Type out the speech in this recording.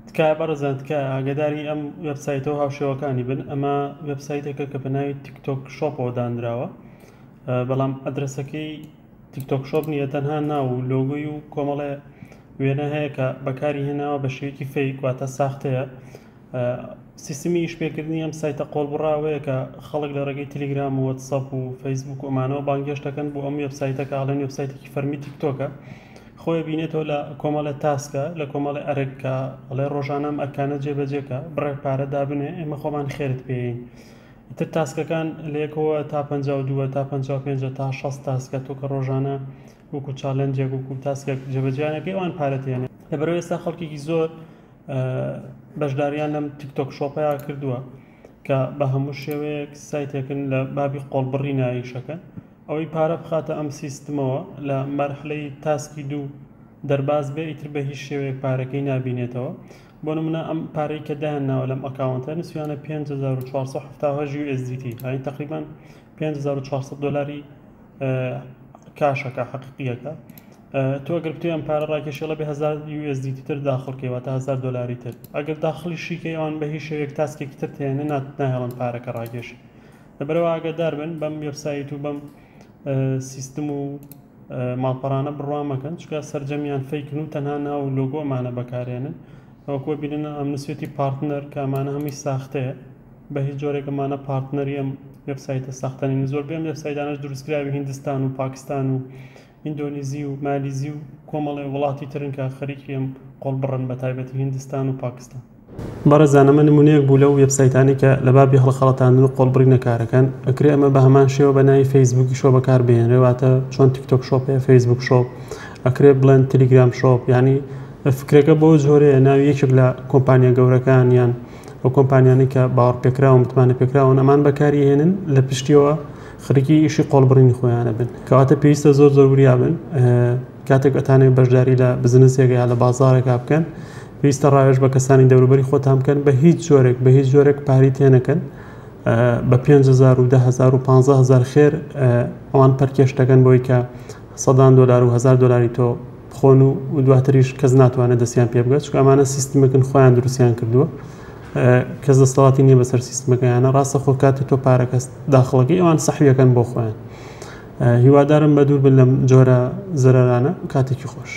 تکایە بەڕێزان تکایە ئاگاداری ئەم وێبسایتە و هاوشێوەکانی بن. ئەمە وێبسایتێکە کە بە ناوی تیکتۆک شۆپەوە دانراوە، بەڵام ئەدرەسەکەی تیکتۆک شۆپ نییە، تەنها ناو و لۆگۆی و کۆمەڵێ وێنە هەیە کە بەکاری هێناوە بە شێوەیەکی fake، واتە ساختەیە. سیستمی ئیشپێکردنی ئەم سایتە قۆڵبڕاوەیە کە خەڵک لە ڕێگەی تەلیگرام و وەتساپ و فەیسبوک و ئەمانەوە بانگهێشت دەکەن بۆ ئەم وێبسایتە کە ئەڵێن وێبسایتێکی فەرمی تیکتۆکە. خۆی بینێتەوە لە کۆمەڵێ task ە، لە کۆمەڵێ ئەرک کە ئەڵێ ڕۆژانە ئەم ئەرکانە جێبەجێکە، بڕێک پارە دابنێ ئێمە خۆمان خێرت پێین. ئیتر task ەکان لە یەکەوە تا 52 تا 55 تا 60 task ە، تۆ کە ڕۆژانە وەکو challenge ێک وەکو task ێک جێبەجێیانەکەی ئەوان پارە تێنێ. لەبەرئەوەی ئێستا خەڵکێکی زۆر بەشداریان لەم تیکتۆک شۆپەیا کردووە کە بە هەموو شێوەیەک سایتێکن لە بابی قۆڵبڕی نایشەکەن. ئەوەی پارە بخاتە ئەم سیستمەوە لە مەرحلەی task ی دوو دەرباز بێ ئیتر بە هیچ شێوەیەک پارەکەی نابینێتەوە. بۆ نمونە ئەم پارەی کە دایان ناوە لەم account ە نووسیانە 5478 USDT، یعنی تقریبا 5400 دلاری کاشەکە حەقیقیەکە. تۆ ئەگەر بتوێ ئەم پارە ڕاکێشی ئەڵێ بێ 1000 USDT تر داخڵ کەی، واتە 1000 دلاری تر. ئەگەر داخڵی شیکەی ئەوان بە هیچ شێوەیەک task ێکی تر تێنێ ناهێڵن پارەکە ڕاکێشی. لەبەرەوە ئاگادار بن بەم وێبسایت و بەم سیستم و ماڵپەڕانە بڕوا مەکەن، چونکە سەرجەمیان fake ن و تەنها ناو و لۆگۆ ئەمانە بەکارێنن. وەکو بینن ئەم نووسێتی partner کە ئەمانە هەمووی ساختەیە، بە هیچ جۆرێک ئەمانە partner ی ئەم وێبسایتە ساختەنین. زۆر بێم وێبسایتانەش دروستکراوی هیندستان و پاکستان و ئیندۆنیزی و مالیزی و کۆمەڵێ وڵاتی ترن کە خەریکی ئەم قۆڵبڕن، بە تایبەتی هیندستان و پاکستان. بەڕێزان ئەمە نمونەیەک بوو لەو وێبسایتانەی کە لە بابی هەڵخەڵەتاندن و قۆڵبڕینە کارەکەن. ئەکرێ ئەمە بە هەمان شێوە بە ناوی فەیسبووکیشەوە بەکار بهێنرێ، واتە چۆن تیکتۆک شۆپ هەیە فەیسبوک شۆپ، ئەکرێ بڵێن تلیگرام شۆپ. یعنی فکرەکە بەو جۆرەیە ناوی یەکێک لە کۆمپانیا گەورەکان یان ئەو کۆمپانیانەی کە باوەڕپێکراون متمانە پێکراون ئەمان بەکاری هێنن، لە پشتیەوە خەریکی ئیشی قۆڵبڕینی خۆیانە بن. کەواتە پێویستە زۆر زۆر وریا بن کاتێک ئەتانەوێت بەشداری لە بزنسێک یا لە بازارێکا بکەن. پێویستە ڕاوێژ بە کەسانی دەوروبەری خۆتان بکەن، بە هیچ جۆرێک بە هیچ جۆرێک پارەی تێنەکەن. بە 5000 و 10000 و 15000 خێر ئەوان پەرکێش دەکەن بۆی کە سەدان دۆلار و هزار دۆلاری تۆ بخۆن و دواتریش کەس ناتوانێت دەستیان پێ بگات، چونکە ئەمانە سیستمێکن خۆیان دروستیان کردووە، کەس دەسەڵاتی نییە بەسەر سیستمەکەیانە. ڕاستە خۆ کاتی تۆ پارەکە داخڵەکەی ئەوان سەحویەکەن بۆ خۆیان. هیوادارم بە دوور بن لەم جۆرە زەرەرانە. کاتێکی خۆش.